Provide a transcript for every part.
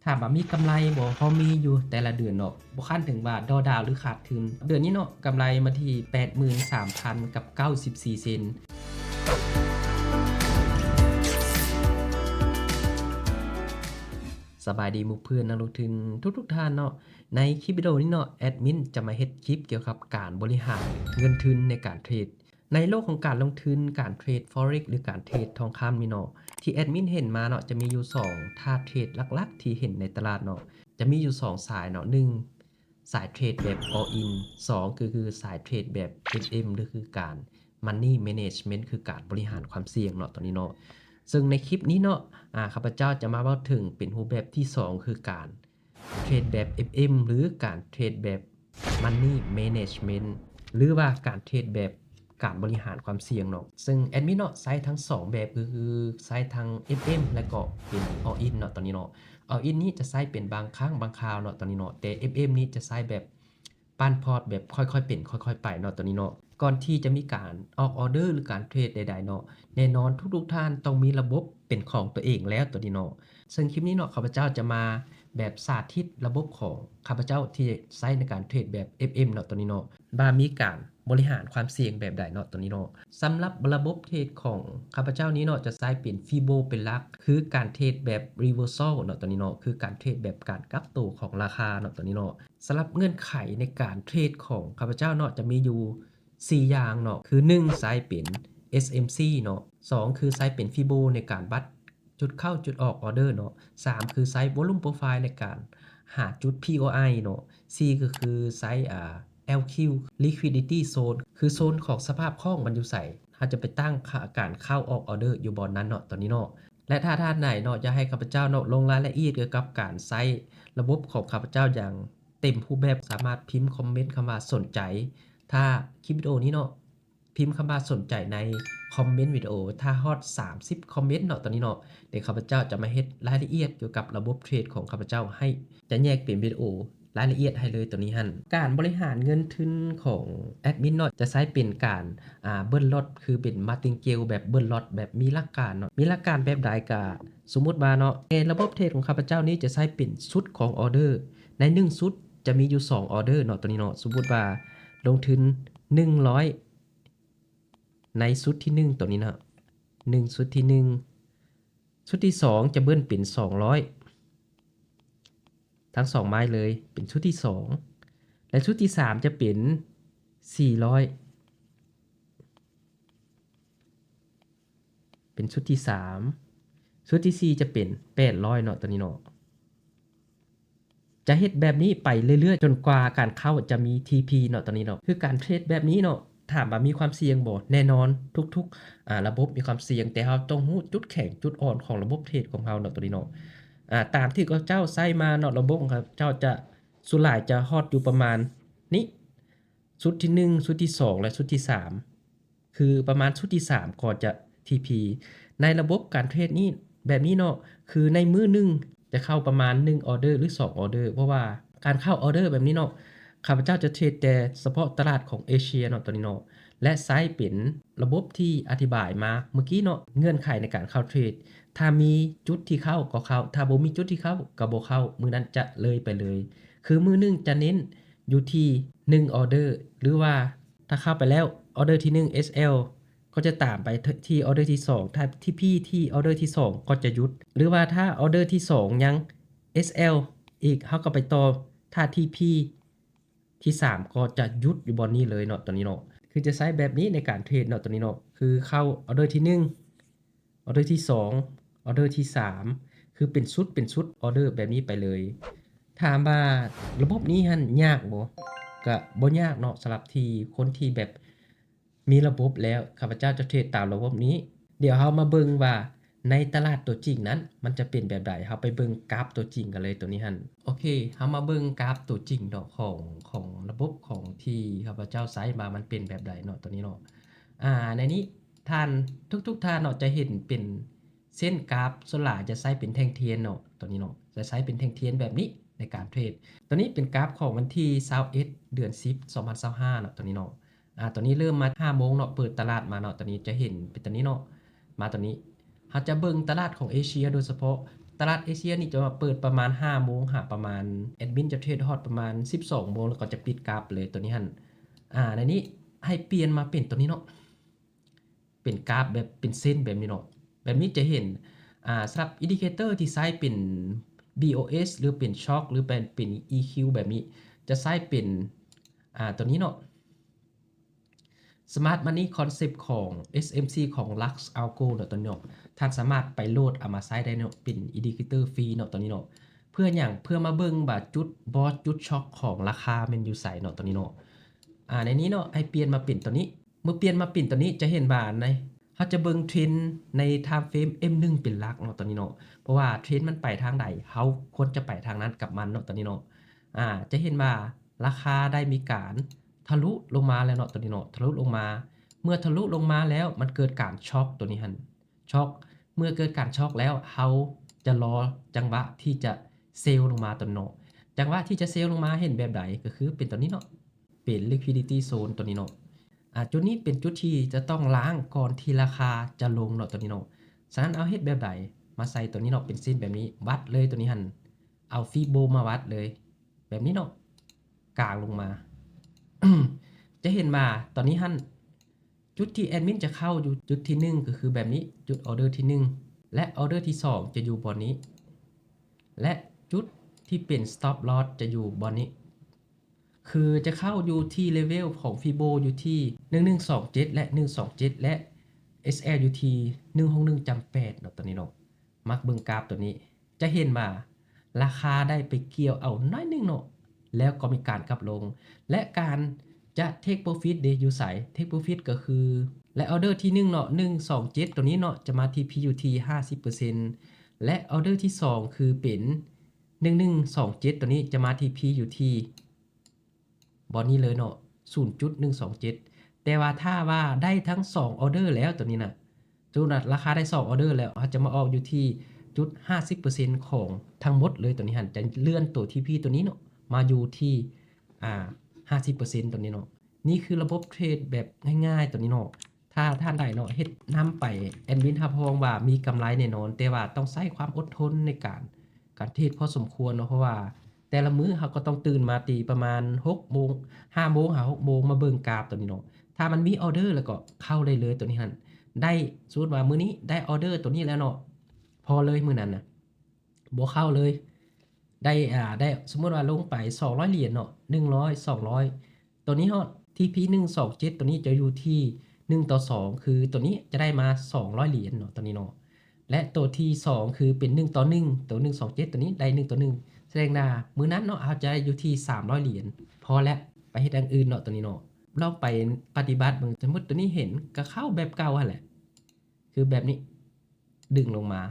ຖາມວ່າມີກຳໄລບໍ່? ເຮົາມີຢູ່ແຕ່ລະເດືອນເນາະ, ບໍ່ຂັດເຖິງວ່າດໍດາວ ຫຼື ຂາດທຶນ. ເດືອນນີ້ເນາະ ກຳໄລມາທີ່ແປດໝື່ນສາມພັນກັບເກົ້າສິບສີ່ເຊັນ. ສະບາຍດີໝູ່ເພື່ອນນັກລົງທຶນທຸກໆທ່ານເນາະ. ໃນຄລິບວິດີໂອນີ້ເນາະ ແອດມິນຈະມາເຮັດຄລິບກ່ຽວກັບການບໍລິຫານເງິນທຶນໃນການເທຣດ. ໃນໂລກຂອງການລົງທຶນ, ການເທຣດ Forex ຫຼື ການເທຣດທອງຄຳນີ້ເນາະ, ທີ່ແອດມິນເຫັນມາເນາະ ຈະມີຢູ່ສອງທ່າເທຣດຫຼັກໆທີ່ເຫັນໃນຕະຫຼາດເນາະ. ຈະມີຢູ່ສອງສາຍເນາະ, ໜຶ່ງ ສາຍເທຣດແບບ all in, ສອງ ກໍຄືສາຍເທຣດແບບ ເອັມເອັມ ຫຼື ຄືການ Money Management ຄືການບໍລິຫານຄວາມສ່ຽງເນາະ ໂຕນີ້ເນາະ. ເຊິ່ງໃນຄລິບນີ້ເນາະ ອາ ຂ້າພະເຈົ້າຈະມາເວົ້າເຖິງເປັນຮູບແບບທີສອງ ຄືການເທຣດແບບ ເອັມເອັມ ຫຼື ການເທຣດແບບ Money Management ຫຼືວ່າການເທຣດແບບການບໍລິຫານຄວາມສ່ຽງເນາະ. ເຊິ່ງແອດມິນເນາະ ໃຊ້ທັງສອງແບບ ຄື ຄືໃຊ້ທັງ ເອັມເອັມ ແລະກໍເປັນ all in ເນາະ ໂຕນີ້ເນາະ. All in ນີ້ຈະໃຊ້ເປັນບາງຄັ້ງບາງຄາວເນາະ ໂຕນີ້ເນາະ, ແຕ່ ເອັມເອັມ ນີ້ຈະໃຊ້ແບບ ປັ້ນພອດແບບຄ່ອຍໆເປັນຄ່ອຍໆໄປເນາະ ໂຕນີ້ເນາະ. ກ່ອນທີ່ຈະມີການອອກອອເດີ ຫຼື ການເທຣດໃດໆເນາະ, ແນ່ນອນທຸກໆທ່ານຕ້ອງມີລະບົບເປັນຂອງຕົວເອງແລ້ວ ໂຕນີ້ເນາະ. ເຊິ່ງຄລິບນີ້ເນາະ ຂ້າພະເຈົ້າຈະມາແບບສາທິດລະບົບຂອງຂ້າພະເຈົ້າທີ່ໃຊ້ໃນການເທຣດແບບ ເອັມເອັມ ເນາະ ໂຕນີ້ເນາະ, ວ່າມີການບໍລິຫານຄວາມສ່ຽງແບບໃດເນາະ ໂຕນີ້ເນາະ. ສຳລັບລະບົບເທຣດຂອງຂ້າພະເຈົ້ານີ້ເນາະ ຈະໃຊ້ເປັນ FIBO ເປັນຫຼັກ, ຄືການເທຣດແບບ Reversal ເນາະ ໂຕນີ້ເນາະ, ຄືການເທຣດແບບການກັບໂຕຂອງລາຄາເນາະ ໂຕນີ້ເນາະ. ສຳລັບເງື່ອນໄຂໃນການເທຣດຂອງຂ້າພະເຈົ້າເນາະ ຈະມີຢູ່ສີ່ຢ່າງເນາະ, ຄື ໜຶ່ງ ໃຊ້ເປັນ ເອສເອັມຊີ ເນາະ, ສອງ ຄືໃຊ້ເປັນ FIBO ໃນການວັດຈຸດເຂົ້າຈຸດອອກອອເດີເນາະ, ສາມ ຄືໃຊ້ Volume Profile ໃນການຫາຈຸດ POI ເນາະ, ສີ່ ກໍຄືໃຊ້ ອາ LQ Liquidity Zone ຄືໂຊນຂອງສະພາບຄ່ອງມັນຢູ່ໃສ, ເຮົາຈະໄປຕັ້ງການເຂົ້າອອກອອເດີຢູ່ບ່ອນນັ້ນເນາະ ໂຕນີ້ເນາະ. ແລະ ຖ້າທ່ານໃດເນາະ ຢາກໃຫ້ຂ້າພະເຈົ້າເນາະ ລົງລາຍລະອຽດກ່ຽວກັບການໃຊ້ລະບົບຂອງຂ້າພະເຈົ້າຢ່າງ ເຕັມຮູບແບບ ສາມາດພິມຄອມເມັນຄຳວ່າສົນໃຈ ຖ້າຄລິບວິດີໂອນີ້ເນາະ, ພິມຄຳວ່າສົນໃຈໃນຄອມເມັນວິດີໂອ ຖ້າຮອດສາມສິບຄອມເມັນເນາະ ໂຕນີ້ເນາະ, ດຽວຂ້າພະເຈົ້າຈະມາເຮັດລາຍລະອຽດກ່ຽວກັບລະບົບເທຣດຂອງຂ້າພະເຈົ້າໃຫ້, ຈະແຍກເປັນວິດີໂອລາຍລະອຽດໃຫ້ເລີຍໂຕນີ້ຫັ້ນ. ການບໍລິຫານເງິນທຶນຂອງແອດມິນເນາະ ຈະໃຊ້ເປັນການ ອາ ເບິ້ນລັອດ ຄືເປັນ Martingale ແບບເບິ້ນລັອດ ແບບມີຫຼັກການເນາະ. ມີຫຼັກການແບບໃດ? ກະສົມມຸດວ່າເນາະ ໃນລະບົບເທຣດຂອງຂ້າພະເຈົ້ານີ້ຈະໃຊ້ເປັນຊຸດຂອງອອເດີ. ໃນໜຶ່ງຊຸດຈະມີຢູ່ສອງອອເດີເນາະ ໂຕນີ້ເນາະ. ສົມມຸດວ່າລົງທຶນໜຶ່ງຮ້ອຍ ໃນຊຸດທີໜຶ່ງໂຕນີ້ເນາະ, ໜຶ່ງ ຊຸດທີໜຶ່ງ, ຊຸດທີສອງຈະເບິ້ນເປັນສອງຮ້ອຍ ທັງສອງໄມ້ເລີຍ ເປັນຊຸດທີສອງ ແລະ ຊຸດທີສາມຈະເປັນສີ່ຮ້ອຍ ເປັນຊຸດທີສາມ, ຊຸດທີສີ່ຈະເປັນແປດຮ້ອຍເນາະ ໂຕນີ້ເນາະ. ຈະເຮັດແບບນີ້ໄປເລື້ອຍໆ ຈົນກວ່າການເຂົ້າຈະມີທີພີເນາະ ໂຕນີ້ເນາະ. ຄືການເທຣດແບບນີ້ເນາະ ຖາມວ່າມີຄວາມສ່ຽງບໍ່? ແນ່ນອນ ທຸກໆ ອາ ລະບົບມີຄວາມສ່ຽງ, ແຕ່ເຮົາຕ້ອງຮູ້ຈຸດແຂງຈຸດອ່ອນຂອງລະບົບເທຣດຂອງເຮົາເນາະ ໂຕນີ້ເນາະ. ອາ ຕາມທີ່ເຂົາເຈົ້າໃຊ້ມາເນາະ ລະບົບຂອງເຂົາເຈົ້າຈະ ສ່ວນຫຼາຍຈະຮອດຢູ່ປະມານນີ້ ຊຸດທີໜຶ່ງ ຊຸດທີສອງ ແລະ ຊຸດທີສາມ ຄືປະມານຊຸດທີສາມກໍຈະທີພີ. ໃນລະບົບການເທຣດນີ້ ແບບນີ້ເນາະ ຄືໃນມື້ໜຶ່ງຈະເຂົ້າປະມານໜຶ່ງອອເດີ ຫຼື ສອງອອເດີ, ເພາະວ່າການເຂົ້າອອເດີແບບນີ້ເນາະ ຂ້າພະເຈົ້າຈະເທຣດແຕ່ສະເພາະຕະຫຼາດຂອງເອເຊຍເນາະ ໂຕນີ້ເນາະ ແລະ ໃຊ້ເປັນລະບົບທີ່ອະທິບາຍມາເມື່ອກີ້ເນາະ. ເງື່ອນໄຂໃນການເຂົ້າເທຣດ ຖ້າມີຈຸດທີ່ເຂົ້າກໍເຂົ້າ, ຖ້າບໍ່ມີຈຸດທີ່ເຂົ້າກໍບໍ່ເຂົ້າ, ມື້ນັ້ນຈະເລີຍໄປເລີຍ. ຄືມື້ໜຶ່ງຈະເນັ້ນຢູ່ທີ່ໜຶ່ງອອເດີ ຫຼືວ່າ ຖ້າເຂົ້າໄປແລ້ວ ອອເດີທີໜຶ່ງ ເອສແອລ ກໍຈະຕາມໄປທີ່ອອເດີທີສອງ, ຖ້າທີພີທີ່ອອເດີທີສອງກໍຈະຢຸດ ຫຼືວ່າຖ້າອອເດີທີສອງຍັງ ເອສແອລ ອີກ ເຮົາກໍໄປຕໍ່ ຖ້າທີພີທີສາມກໍຈະຢຸດຢູ່ບ່ອນນີ້ເລີຍເນາະ ໂຕນີ້ເນາະ. ຄືຈະໃຊ້ແບບນີ້ໃນການເທຣດເນາະ ໂຕນີ້ເນາະ, ຄືເຂົ້າອອເດີທີໜຶ່ງ ອອເດີທີສອງ ອອເດີທີສາມ ຄືເປັນຊຸດເປັນຊຸດອອເດີແບບນີ້ໄປເລີຍ. ຖາມວ່າລະບົບນີ້ຫັ້ນຍາກບໍ່? ກະບໍ່ຍາກເນາະ ສຳລັບທີ່ຄົນທີ່ແບບມີລະບົບແລ້ວ. ຂ້າພະເຈົ້າຈະເທຣດຕາມລະບົບນີ້. ດຽວເຮົາມາເບິ່ງວ່າໃນຕະຫຼາດຕົວຈິງນັ້ນມັນຈະເປັນແບບໃດ. ເຮົາໄປເບິ່ງກາຟຕົວຈິງກັນເລີຍ ໂຕນີ້ຫັ້ນ. ໂອເຄ ເຮົາມາເບິ່ງກາຟຕົວຈິງເນາະ ຂອງ ຂອງລະບົບຂອງທີ່ຂ້າພະເຈົ້າໃຊ້ວ່າມັນເປັນແບບໃດເນາະ ໂຕນີ້ເນາະ. ອາ ໃນນີ້ ທ່ານ ທຸກໆທ່ານເນາະ ຈະເຫັນເປັນເສັ້ນກາຟ ສ່ວນຫຼາຍຈະໃຊ້ເປັນແທ່ງທຽນເນາະ ໂຕນີ້ເນາະ, ຈະໃຊ້ເປັນແທ່ງທຽນແບບນີ້ໃນການເທຣດ. ໂຕນີ້ເປັນກາຟຂອງວັນທີຊາວເອັດ ເດືອນສິບ ສອງພັນຊາວຫ້າເນາະ ໂຕນີ້ເນາະ. ອາ ໂຕນີ້ເລີ່ມມາຫ້າໂມງເນາະ ເປີດຕະຫຼາດມາເນາະ, ໂຕນີ້ຈະເຫັນເປັນໂຕນີ້ເນາະ. ມາໂຕນີ້ ເຮົາຈະເບິ່ງຕະຫຼາດຂອງເອເຊຍ ໂດຍສະເພາະ ຕະຫຼາດເອເຊຍນີ້ຈະມາເປີດປະມານຫ້າໂມງ ຫາປະມານ ແອດມິນຈະເທຣດຮອດປະມານສິບສອງໂມງ ແລ້ວກໍຈະປິດກາບເລີຍໂຕນີ້ຫັ້ນ. ອາ ໃນນີ້ໃຫ້ປ່ຽນມາເປັນໂຕນີ້ເນາະ ເປັນກາບແບບເປັນເສັ້ນແບບນີ້ເນາະ. ແບບນີ້ຈະເຫັນ ອາ ສຳລັບອິນດິເຄເຕີທີ່ໃຊ້ເປັນບີໂອເອັສ ຫຼືເປັນຊັອກ ຫຼືແປນເປັນອີຄິວແບບນີ້ ຈະໃຊ້ເປັນ ອາ ໂຕນີ້ເນາະ ສະມາດມັນນີຄອນເຊັບຂອງ ເອສເອັມຊີ ຂອງລັກອາໂກເນາະ ໂຕນີ້ເນາະ. ທ່ານສາມາດໄປໂຫຼດເອົາມາໃຊ້ໄດ້ເນາະ ເປັນອິນດິເຄເຕີຟຣີເນາະ ໂຕນີ້ເນາະ. ເພື່ອຫຍັງ? ເພື່ອມາເບິ່ງວ່າຈຸດບອດ ຈຸດຊັອກຂອງລາຄາແມ່ນຢູ່ໃສເນາະ ໂຕນີ້ເນາະ. ອາ ໃນນີ້ເນາະ ໃຫ້ປ່ຽນມາເປັນໂຕນີ້ ເມື່ອປ່ຽນມາເປັນໂຕນີ້ ຈະເຫັນວ່າໃນ ເຮົາຈະເບິ່ງເທຣນໃນທາມເຟຣມເອັມໜຶ່ງເປັນຫຼັກເນາະ ໂຕນີ້ເນາະ. ເພາະວ່າເທຣນມັນໄປທາງໃດ ເຮົາຄວນຈະໄປທາງນັ້ນກັບມັນເນາະ ໂຕນີ້ເນາະ. ອາ ຈະເຫັນວ່າລາຄາໄດ້ມີການທະລຸລົງມາແລ້ວເນາະ ໂຕນີ້ເນາະ ທະລຸລົງມາ. ເມື່ອທະລຸລົງມາແລ້ວ ມັນເກີດການຊັອກໂຕນີ້ຫັ້ນ ຊັອກ ເມື່ອເກີດການຊັອກແລ້ວ ເຮົາຈະລໍຈັງຫວະທີ່ຈະເຊວລົງມາໂຕນີ້ເນາະ. ຈັງຫວະທີ່ຈະເຊວລົງມາເຫັນແບບໃດ? ກໍຄືເປັນໂຕນີ້ເນາະ ເປັນລິຄວິດດິຕີ້ໂຊນໂຕນີ້ເນາະ. ອາ ຈຸດນີ້ເປັນຈຸດທີ່ຈະຕ້ອງລ້າງກ່ອນທີ່ລາຄາຈະລົງເນາະ ໂຕນີ້ເນາະ. ສະນັ້ນເອົາເຮັດແບບໃດ? ມາໃສ່ໂຕນີ້ເນາະ ເປັນເສັ້ນແບບນີ້ ວັດເລີຍໂຕນີ້ຫັ້ນ ເອົາຟີໂບມາວັດເລີຍ ແບບນີ້ເນາະ ກາງລົງມາ ຈະເຫັນວ່າຕອນນີ້ຫັ້ນ ຈຸດທີ່ແອດມິນຈະເຂົ້າຢູ່ຈຸດທີໜຶ່ງ ກໍຄືແບບນີ້ ຈຸດອໍເດີທີໜຶ່ງ ແລະ ອໍເດີທີສອງຈະຢູ່ບ່ອນນີ້ ແລະ ຈຸດທີ່ເປັນສະຕັອບລອສຈະຢູ່ບ່ອນນີ້ ຄືຈະເຂົ້າຢູ່ທີ່ເລເວວຂອງຟີໂບຢູ່ທີ່ໜຶ່ງໜຶ່ງສອງເຈັດ ແລະ ໜຶ່ງສອງເຈັດ ແລະ ເອສແອລຢູ່ທີ່ໜຶ່ງຫົກໜຶ່ງຈ້ຳແປດເນາະ ໂຕນີ້ເນາະ. ມັກເບິ່ງກາບໂຕນີ້ ຈະເຫັນວ່າລາຄາໄດ້ໄປກ່ຽວເອົາໜ້ອຍໜຶ່ງເນາະ ແລ້ວກໍມີການກັບລົງ ແລະ ການຈະເທກໂປຣຟິດເດ ຢູ່ໃສ? ເທກໂປຣຟິດກໍຄື ແລະ ອໍເດີທີໜຶ່ງເນາະ ໜຶ່ງສອງເຈັດ ໂຕນີ້ເນາະ ຈະມາທີພີຢູ່ທີ່ຫ້າສິບເປີເຊັນ ແລະ ອໍເດີທີສອງຄືເປັນໜຶ່ງໜຶ່ງສອງເຈັດ ໂຕນີ້ຈະມາທີພີຢູ່ທີ່ ບ່ອນນີ້ເລີຍເນາະ ສູນຈຸດໜຶ່ງສອງເຈັດ. ແຕ່ວ່າຖ້າວ່າໄດ້ທັງສອງອໍເດີແລ້ວ ໂຕນີ້ນະ ສົມມຸດວ່າລາຄາໄດ້ສອງອໍເດີແລ້ວ ເຮົາຈະມາອອກຢູ່ທີ່ຈຸດຫ້າສິບເປີເຊັນຂອງທັງໝົດເລີຍ ໂຕນີ້ຫັ້ນ ຈະເລື່ອນໂຕທີພີໂຕນີ້ເນາະ ມາຢູ່ທີ່ ອາ ຫ້າສິບເປີເຊັນ ໂຕນີ້ເນາະ. ນີ້ຄືລະບົບເທຣດແບບງ່າຍໆ ໂຕນີ້ເນາະ. ຖ້າທ່ານໃດເນາະ ເຮັດນຳໄປ ແອດມິນຮັບຮອງວ່າມີກຳໄລແນ່ນອນ, ແຕ່ວ່າຕ້ອງໃຊ້ຄວາມອົດທົນໃນການ ການເທຣດພໍສົມຄວນເນາະ, ເພາະວ່າແຕ່ລະມື້ເຮົາກໍຕ້ອງຕື່ນມາຕີປະມານຫົກໂມງ ຫ້າໂມງຫາຫົກໂມງ ມາເບິ່ງກາບໂຕນີ້ເນາະ. ຖ້າມັນມີອໍເດີແລ້ວກໍເຂົ້າໄດ້ເລີຍໂຕນີ້ຫັ້ນ. ໄດ້ ສົມມຸດວ່າມື້ນີ້ໄດ້ອໍເດີໂຕນີ້ແລ້ວເນາະ, ພໍເລີຍມື້ນັ້ນນະ ບໍ່ເຂົ້າເລີຍ. ໄດ້ ອາ ໄດ້ ສົມມຸດວ່າລົງໄປສອງຮ້ອຍຫຼຽນເນາະ, ໜຶ່ງຮ້ອຍ ສອງຮ້ອຍ ໂຕນີ້ເນາະ ທີພີໜຶ່ງສອງເຈັດ ໂຕນີ້ຈະຢູ່ທີ່ໜຶ່ງຕໍ່ສອງ ຄືໂຕນີ້ຈະໄດ້ມາສອງຮ້ອຍຫຼຽນເນາະ ໂຕນີ້ເນາະ. ແລະ ໂຕທີສອງ ຄືເປັນໜຶ່ງຕໍ່ໜຶ່ງ ໂຕໜຶ່ງສອງເຈັດ ໂຕນີ້ໄດ້ໜຶ່ງຕໍ່ໜຶ່ງ ສະແດງວ່າມື້ນັ້ນເນາະ ເຮົາຈະໄດ້ຢູ່ທີ່ສາມຮ້ອຍຫຼຽນ. ພໍແລ້ວ ໄປເຮັດຢ່າງອື່ນເນາະ ໂຕນີ້ເນາະ. ລອງໄປປະຕິບັດເບິ່ງ, ສົມມຸດໂຕນີ້ເຫັນ ກໍເຂົ້າແບບເກົ່າຫັ້ນແຫຼະ ຄືແບບນີ້ ດຶງລົງມາ.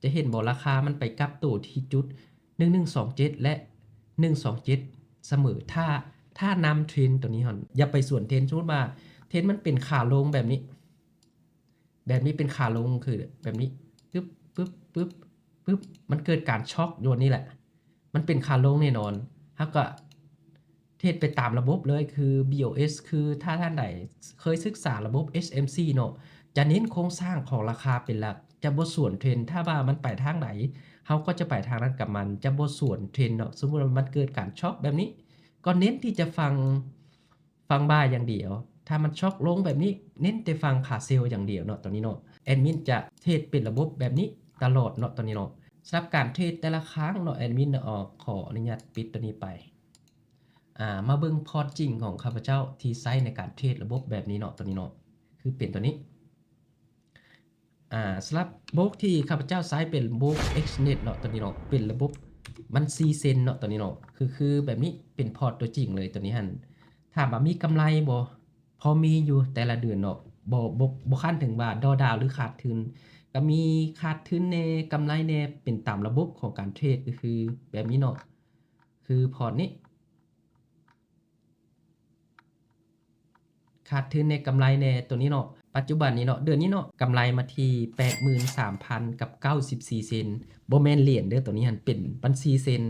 ຈະເຫັນບໍ່ ລາຄາມັນໄປກັບໂຕທີ່ຈຸດໜຶ່ງໜຶ່ງສອງເຈັດ ແລະ ໜຶ່ງສອງເຈັດສະເໝີ. ຖ້າ ຖ້ານຳເທຣນໂຕນີ້ຫັ້ນ ຢ່າໄປສວນເທຣນ. ສົມມຸດວ່າເທຣນມັນເປັນຂາລົງແບບນີ້ ແບບນີ້ເປັນຂາລົງ ຄືແບບນີ້ ປຶບ ປຶບ ປຶບ ປຶບ ມັນເກີດການຊັອກຢູ່ນີ້ແຫຼະ. ມັນເປັນຂາລົງແນ່ນອນ. ເຮົາກໍເທຣດໄປຕາມລະບົບເລີຍ ຄື ບີໂອເອັສ ຄືຖ້າທ່ານໃດເຄີຍສຶກສາລະບົບ ເອສເອັມຊີ ເນາະ ຈະເນັ້ນໂຄງສ້າງຂອງລາຄາເປັນຫຼັກ, ຈະບໍ່ສວນເທຣນ. ຖ້າວ່າມັນໄປທາງໃດ ເຮົາກໍຈະໄປທາງນັ້ນກັບມັນ, ຈະບໍ່ສວນເທຣນເນາະ. ສົມມຸດວ່າມັນເກີດການຊັອກແບບນີ້ ກໍເນັ້ນທີ່ຈະຟັງ ຝັ່ງບາຍຢ່າງດຽວ. ຖ້າມັນຊັອກລົງແບບນີ້ ເນັ້ນແຕ່ຝັ່ງຂາເຊວຢ່າງດຽວເນາະ ໂຕນີ້ເນາະ. ແອດມິນຈະເທຣດເປັນລະບົບແບບນີ້ຕະຫຼອດເນາະ ໂຕນີ້ເນາະ. ສຳລັບການເທຣດແຕ່ລະຄັ້ງເນາະ ແອດມິນ ອາ ຂໍອະນຸຍາດປິດໂຕນີ້ໄປ. ອາ ມາເບິ່ງພອດຈິງຂອງຂ້າພະເຈົ້າທີ່ໃຊ້ໃນການເທຣດລະບົບແບບນີ້ເນາະ ໂຕນີ້ເນາະ ຄືເປັນໂຕນີ້. ອາ ສຳລັບລະບົບທີ່ຂ້າພະເຈົ້າໃຊ້ເປັນລະບົບ ເອັກສເນັດ ເນາະ ໂຕນີ້ເນາະ, ເປັນລະບົບບັນຊີເຊັນເນາະ ໂຕນີ້ເນາະ. ຄື ຄືແບບນີ້ ເປັນພອດຕົວຈິງເລີຍໂຕນີ້ຫັ້ນ. ຖາມວ່າມີກຳໄລບໍ່? ພໍມີຢູ່ແຕ່ລະເດືອນເນາະ, ບໍ່ ບໍ່ ບໍ່ຂັ້ນເຖິງວ່າດໍດາວ ຫຼື ຂາດທຶນ. ກໍມີຂາດທຶນແດ່ ກຳໄລແດ່ ເປັນຕາມລະບົບຂອງການເທຣດ ກໍຄືແບບນີ້ເນາະ, ຄືພອດນີ້ ຂາດທຶນແດ່ ກຳໄລແດ່ ໂຕນີ້ເນາະ. ປັດຈຸບັນນີ້ເນາະ ເດືອນນີ້ເນາະ ກຳໄລມາທີ່ແປດໝື່ນສາມພັນກັບເກົ້າສິບສີ່ເຊັນ. ບໍ່ແມ່ນຫຼຽນເດີ້ ໂຕນີ້ຫັ້ນເປັນບັນຊີເຊັນ.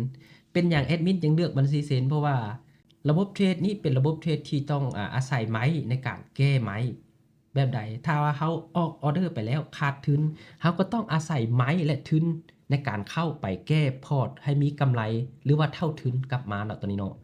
ເປັນຫຍັງແອດມິນຈຶ່ງເລືອກບັນຊີເຊັນ? ເພາະວ່າລະບົບເທຣດນີ້ເປັນລະບົບເທຣດທີ່ຕ້ອງ ອາ ອາໄສໄມ້ໃນການແກ້ໄມ້ ແບບໃດ ຖ້າວ່າເຮົາອອກອອເດີໄປແລ້ວຂາດທຶນ ເຮົາກໍຕ້ອງອາໄສໄມ້ ແລະ ທຶນໃນການເຂົ້າໄປແກ້ພອດໃຫ້ມີກຳໄລ ຫຼືວ່າເທົ່າທຶນກັບມາເນາະ ຕົວນີ້ເນາະ.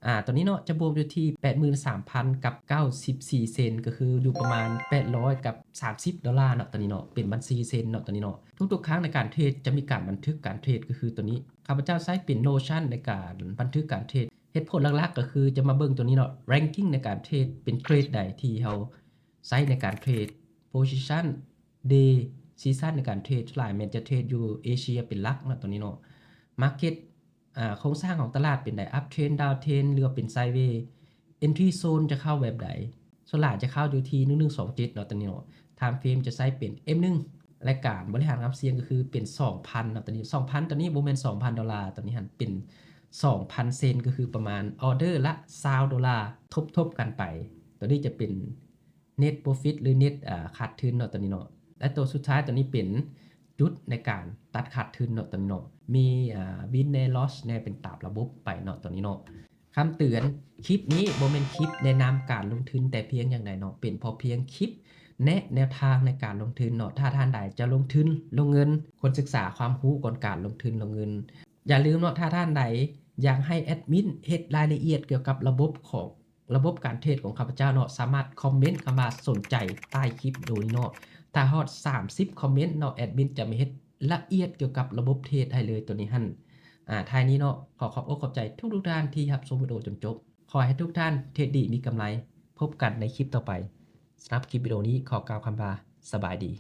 ອາ ຕົວນີ້ເນາະ ຈະບວກຢູ່ທີ່ແປດໝື່ນສາມພັນກັບເກົ້າສິບສີ່ເຊັນ ກໍຄືຢູ່ປະມານແປດຮ້ອຍກັບສາມສິບໂດລາເນາະ ຕົວນີ້ເນາະ ເປັນບັນຊີເຊັນເນາະ ຕົວນີ້ເນາະ. ທຸກໆຄັ້ງໃນການເທຣດຈະມີການບັນທຶກການເທຣດ ກໍຄືຕົວນີ້ ຂ້າພະເຈົ້າໃຊ້ເປັນ Notion ໃນການບັນທຶກການເທຣດ. ເຫດຜົນຫຼັກໆກໍຄືຈະມາເບິ່ງຕົວນີ້ເນາະ ranking ໃນການເທຣດ ເປັນເທຣດໃດທີ່ເຮົາໃຊ້ໃນການເທຣດ position day season ໃນການເທຣດ ສ່ວນຫຼາຍແມ່ນຈະເທຣດຢູ່ເອເຊຍເປັນຫຼັກເນາະ ຕົວນີ້ເນາະ. market ອາ ໂຄງສ້າງຂອງຕະຫຼາດເປັນໃດ uptrend downtrend ຫຼືວ່າເປັນ sideways entry zone ຈະເຂົ້າແບບໃດ ສ່ວນຫຼາຍຈະເຂົ້າຢູ່ທີ່ໜຶ່ງໜຶ່ງສອງເຈັດເນາະ ຕົວນີ້ເນາະ. time frame ຈະໃຊ້ເປັນ M ໜຶ່ງ ແລະ ການບໍລິຫານຄວາມສ່ຽງກໍຄືເປັນສອງພັນເນາະ ຕົວນີ້ ສອງພັນ ຕົວນີ້ບໍ່ແມ່ນສອງພັນໂດລາ ຕົວນີ້ຫັ້ນເປັນສອງພັນເຊັນ ກໍຄືປະມານອອເດີລະຊາວໂດລາ ທົບໆກັນໄປ. ຕົວນີ້ຈະເປັນ net profit ຫຼື net ອາ ຂາດທຶນເນາະ ຕົວນີ້ເນາະ. ແລະ ຕົວສຸດທ້າຍຕົວນີ້ເປັນຈຸດໃນການຕັດຂາດທຶນເນາະ ຕົວນີ້ເນາະ ມີ ອາ win ແດ່ loss ແດ່ ເປັນຕາມລະບົບໄປເນາະ ຕົວນີ້ເນາະ. ຄຳເຕືອນ ຄລິບນີ້ບໍ່ແມ່ນຄລິບແນະນຳການລົງທຶນແຕ່ພຽງຢ່າງໃດເນາະ ເປັນພໍພຽງຄລິບແນະແນວທາງໃນການລົງທຶນເນາະ. ຖ້າທ່ານໃດຈະລົງທຶນ ລົງເງິນ ຄວນສຶກສາຄວາມຮູ້ກ່ອນການລົງທຶນລົງເງິນ. ຢ່າລືມເນາະ ຖ້າທ່ານໃດຢາກໃຫ້ແອດມິນເຮັດລາຍລະອຽດກ່ຽວກັບລະບົບຂອງ ລະບົບການເທຣດຂອງຂ້າພະເຈົ້າເນາະ ສາມາດຄອມເມັນຄຳວ່າສົນໃຈໃຕ້ຄລິບວິດີໂອນີ້ເນາະ. ຖ້າຮອດສາມສິບຄອມເມັນເນາະ ແອດມິນຈະມາເຮັດລະອຽດກ່ຽວກັບລະບົບເທຣດໃຫ້ເລີຍ ຕົວນີ້ຫັ້ນ. ອາ ທ້າຍນີ້ເນາະ ຂໍຂອບອົກຂອບໃຈທຸກໆທ່ານທີ່ຮັບຊົມວິດີໂອຈົນຈົບ. ຂໍໃຫ້ທຸກທ່ານເທຣດດີມີກຳໄລ. ພົບກັນໃນຄລິບຕໍ່ໄປ. ສຳລັບຄລິບວິດີໂອນີ້ຂໍກ່າວຄຳວ່າ ສະບາຍດີ.